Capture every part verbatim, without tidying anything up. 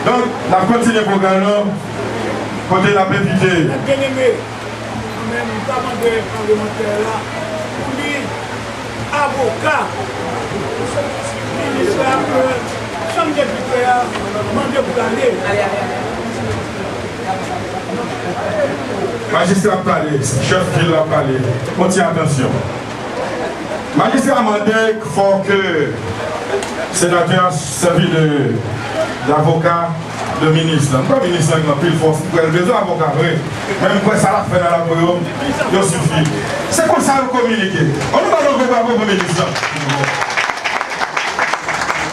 N ap kontinye pwogram nan, kote n ap envite. Byeneme, mwen menm, m ta mande palmantè a pou li avoka minis la ke Chanm Depite a mande pou l ale. Majistra ap pale, chèf vil la ap pale. On ti atansyon. Majistra mande fò ke senatè a sèvi de, davoka de minis lan. M kwè minis lan gen anpil fòs, m kwè l bezwen avoka vre. Men m kwè sa l ap fè nan lakou yo, yo sifi. Se konsa yo kominike. An nou ba l yon gwo bravo pou minis lan.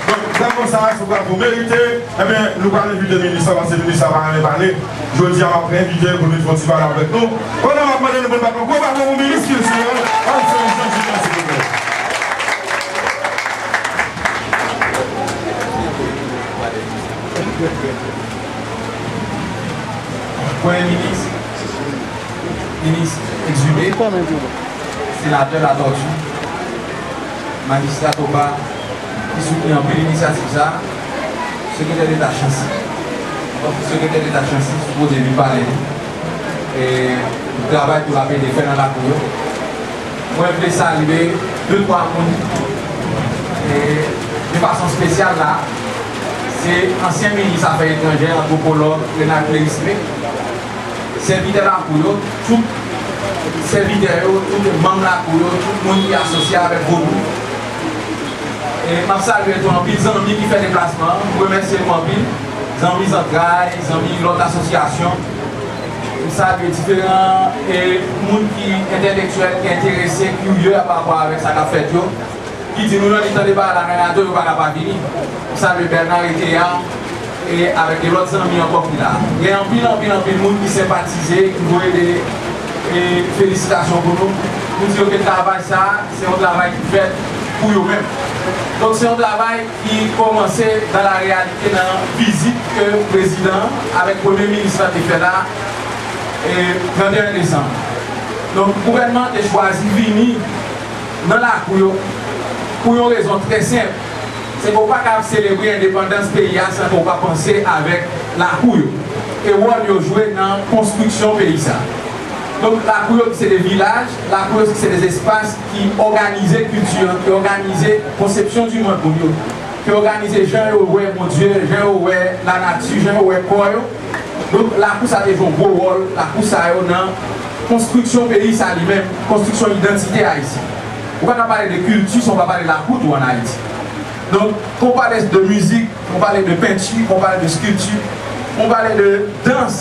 Donk, bravo sa a, se yon bravo merite. Ebyen, nou pral envite minis la, paske minis la pa renmen pale. Jodi a, m ap envite l pou l vin fè yon ti pale avèk nou. Pandan m ap mande nou pou n bat yon gwo bravo pou minis kilti an, Alphonse Jean Julien, silvouplè. Premye minis, minis Exumé, senatè Latortue, majistra Topa, ki soutni anpil inisyativ sa a, sekretè deta Chancy. Donk, sekretè deta Chancy sipoze vin pale nou. E travay ke l ap ede fè nan lakou yo. Mwen vle salye de twa moun, e de fason espesyal la, se ansyen minis afè etranjè, antwopològ Renald Clérismé, sèvitè lakou yo, tout sèvitè yo, tout manm lakou yo, tout moun ki asosye avèk Vodou. E m ap salye tou anpil zanmi ki fè deplasman an, m remèsye nou anpil, zanmi zantray, zanmi lòt asosyasyon. M salye diferan, e, moun ki entèlektyèl, ki enterese, kirye pa rapò avèk sa k ap fèt yo, ki di nou yo li tande bagay la nan radyo, yo pa ka pa vini. M salye Bernard Etéard, e avèk de lòt zanmi ankò ki la. Gen anpil, anpil, anpil moun ki senpatize, ki voye de, e, felisitasyon pou nou, pou di yo ke travay sa a, se yon travay ki fèt pou yo menm. Donk, se yon travay ki kòmanse dans la réalité nan vizit ke prezidan an avèk premye minis la te fè la, e, trannteyen desanm. Donk, gouvènman an te chwazi vini nan lakou yo pou yon rezon trè senp. Se ke w pa ka ap selebre endepandans peyi a san ke w pa panse avèk lakou yo e wòl yo jwe nan konstriksyon peyi sa. Donk, lakou yo ki se de vilaj, lakou yo ki se de espas ki òganize kilti an, ki òganize konsepsyon di mond moun yo, ki òganize jan yo wè Bondye, jan yo wè lanati, jan yo wè kò yo. Donk, lakou sa te jwe yon gwo wòl, lakou sa yo nan konstriksyon peyi sa li menm, konstriksyon idantite ayisyen. Ou pa ka pale de kilti san w pa pale lakou tou ann Ayiti. Donk, kon w pale de mizik, kon w pale de penti, kon w pale de skilti, kon w pale de dans,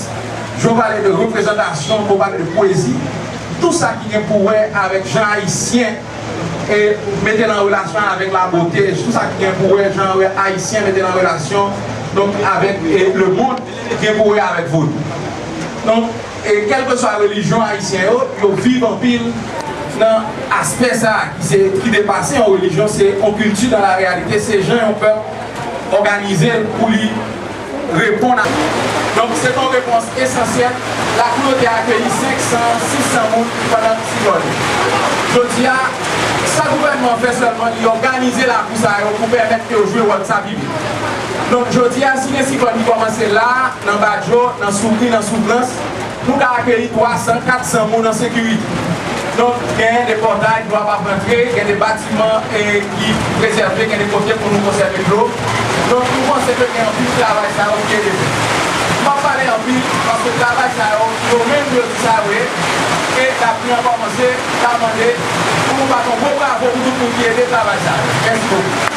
jan w pale de reprezantasyon, kon w pale de pwezi, tou sa ki gen pou wè avèk jan ayisyen e mete l an relasyon avèk labote, tou sa ki gen pou wè jan ayisyen mete l an relasyon, donk, avèk, e, lemonn, gen pou wè avèk vodou. Donk, e kèlkeswa relijyon ayisyen yo, yo viv anpil nan aspè sa a ki se, ki depase yon relijyon, se yon kilti dans la réalité, se jan yon pèp òganize l pou li reponn a. Donk, se te yon repons esansyèl. Lakou yo te akeyi senk san, sis san moun pandan siklòn. Jodi a, sa gouvènman an fè sèlman, li òganize lakou sa yo pou pèmèt ke yo jwe wòl sa pi byen. Donk, jodi a, si gen siklòn ki kòmanse la, nan Badjo, nan Soukri, nan Souvrans, nou ka akeyi twa san, kat san moun an sekirite. Donk, gen de pòtay, dlo ap ap rantre, gen de batiman, e, ki prezève, gen de kote pou nou konsève dlo. Donk, nou panse ke gen anpil travay sa yo ki ede fèt. M p ap pale anpil, paske travay sa yo, yo menm yo di sa yo ye, e lapli an kòmanse, m ta mande pou nou bat yon gwo bravo pou tout moun ki ede travay sa yo. Mèsi bokou.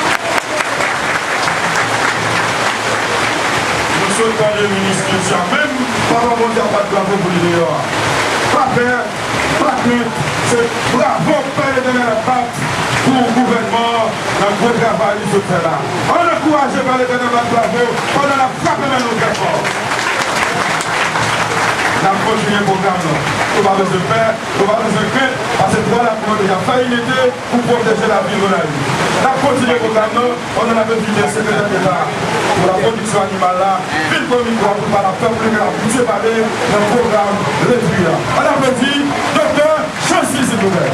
Nou sot tande minis kilti a menm, Papa Bondye ap bat bravo pou li deyò a. Pa pè, pa krent, se bravo Pè Letènèl ap bat pou gouvènman an nan gwo travay li sot fè la. Ann ankouraje Pè Letènèl bat bravo pandan n ap frape men nou trè fò. N ap kontinye pwogram nan. Nou pa bezwen pè, nou pa bezwen krent, paske twa lakou yo deja fè inite pou pwoteje lavi Gonayiv. N ap kontinye pwogram nan pandan n ap envite sekretè deta pou la pwodiksyon animal la vin pran mikwo a pou l pale ak pèp li, ke l ap abitye pale nan pwogram Letri a. Ann aplodi Doktè Chancy, silvouplè.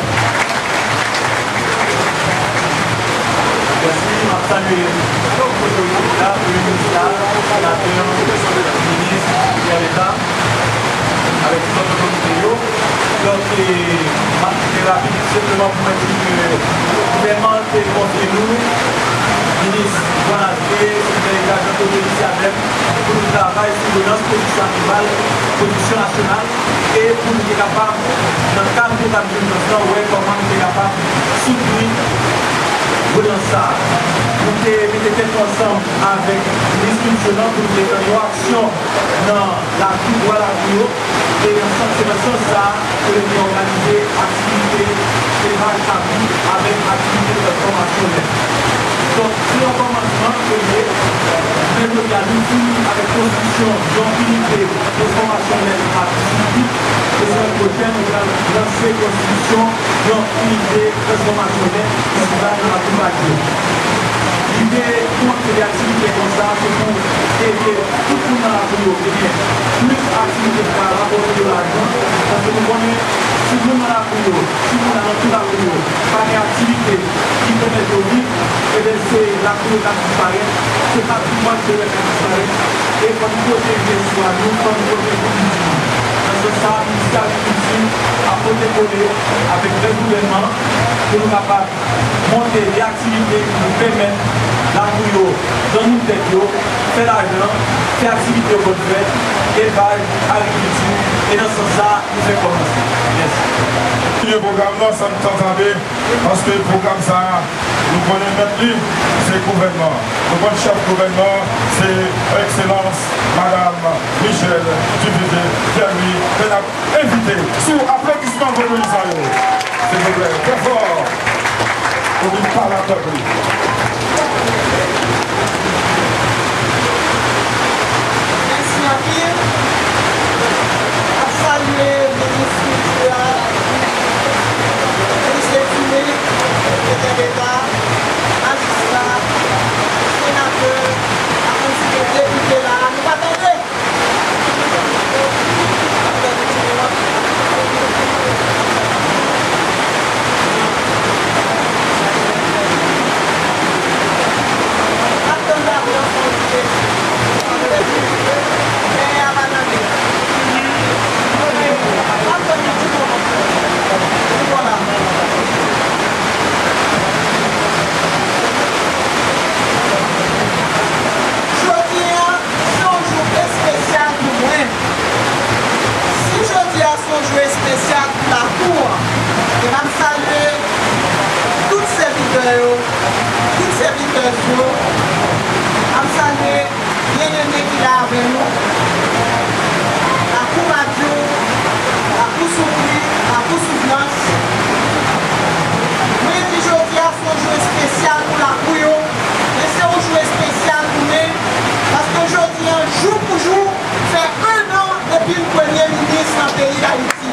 Mèsi, m ap salye tout otorite ki la, premye minis la, senatè, Senpleman pou mwen di ke gouvènman te konfye nou, minis Jean Lasbe, sekretè deta Jean Claude Eliciadem, pou nou travay sou relans pwodiksyon animal, pwodiksyon nasyonal, e pou nou te kapab, nan kad de etab dijans lan, wè kòman nou te kapab soutni relans sa a. Nou te mete tèt nou ansanm avèk minis kilti lan pou nou te pran yon aksyon nan lakou, dwa lakou yo, e nan sans, se nan sans sa a ke nou te òganize aktivite elvaj kabri avèk aktivite transfòmasyon lèt. Donk, se yon kòmansman ke l ye. Men jodi a, nou fini avèk konstriksyon yon inite transfòmasyon lèt a Pitit Pit, e semèn pwochèn, nou pral lanse konstriksyon yon inite transfòmasyon lèt isit la nan Lakou Badyo. Lide pou lanse de aktivite konsa, se pou ede tout moun nan lakou yo genyen plis aktivite ki ka rapòte yo lajan, paske nou konnen, si moun nan lakou yo, si moun alantou lakou yo pa gen aktivite ki pèmèt yo viv, ebyen, se lakou yo k ap disparèt, se patrimwàn ke yo k ap disparèt, e fò nou pwoteje istwa nou, fò nou pwoteje kilti nou. Nan sans sa a, Ministè Agrikilti ap pote kole avèk rès gouvènman an pou nou kapab monte de aktivite ki pou pèmèt lakou yo, granmoun tèt yo, fè lajan, fè aktivite yo konn fè, elvaj, agrikilti, e nan sans sa a, nou fè kòmanse. Mèsi. Kontinye pwogram nan san n pa tande, paske pwogram sa a, nou konnen mèt li, se gouvènman. Nou konn chèf gouvènman, se Ekselans Madam Michèle Duvivier Pierre-Louis, ke n ap envite sou aplodisman Vodou sa yo. Silvouplè, trè fò. Pou vin pale avèk li. Mèsi anpil. Ap salye minis kilti a, minis Letini, sekretè deta, majistra, senatè, ak yon ti pèp depite la. Nou pa tande? Jodi a, se yon jou espesyal pou mwen. Si jodi a se yon jou espesyal pou lakou an, e m ap salye tout sèvitè yo, tout sèvitèz yo, m ap salye byeneme ki la avè nou, Lakou Badyo, Lakou Soufri, Lakou Souvnans. Mwen di jodi a se yon jou espesyal pou lakou yo, men se yon jou espesyal pou mwen, paske jodi a, jou pou jou, fè en an depi m premye minis nan peyi Dayiti.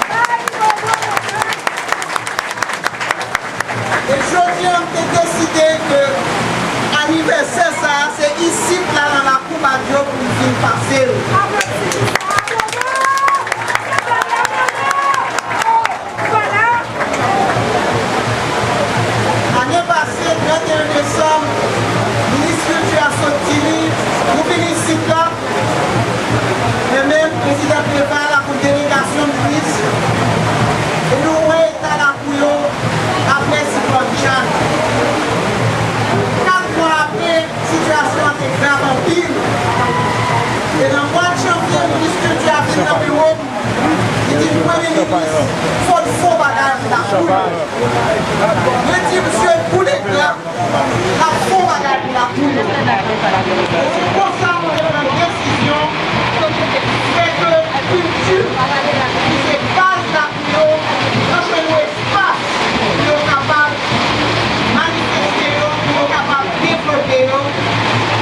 E jodi a, m te deside ke anivèsè sa a, se isit la nan Lakou Badyo pou m vin pase l. Ane pase, trannteyen desanm, minis kilti a sot di li, nou vin isit la, men menm prezidan Preval ak yon delegasyon minis, e nou wè eta lakou yo apre siklòn Jeanne. Kat mwa apre, sitiyasyon an te grav anpil. E nan mwa janvye, minis kilti a vin nan biwo m, li di m, "Premye minis, fò n fè yon bagay pou lakou yo." Mwen di, "Msye, pou le gra, n ap fè yon bagay pou lakou yo." E se konsa nou te pran desizyon, fè ke kilti, ki se baz lakou yo, yo jwenn yon espas pou yo kapab manifeste yo, pou yo kapab devlope yo.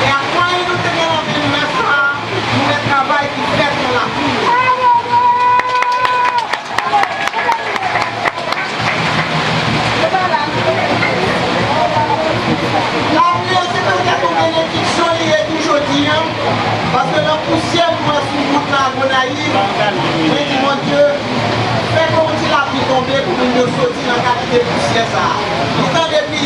E ak mwayen nou te gen nan men nou lè sa a, nou wè travay ki fèt nan lakou yo. Lapli an, se petèt yon benediksyon li ye tou jodi a, paske nan pousyè nou wè sou wout Lagonayiv, mwen di, Bondye, fè ke yon ti lapli tonbe pou moun yo soti nan kalite pousyè sa a. Li tande priyè.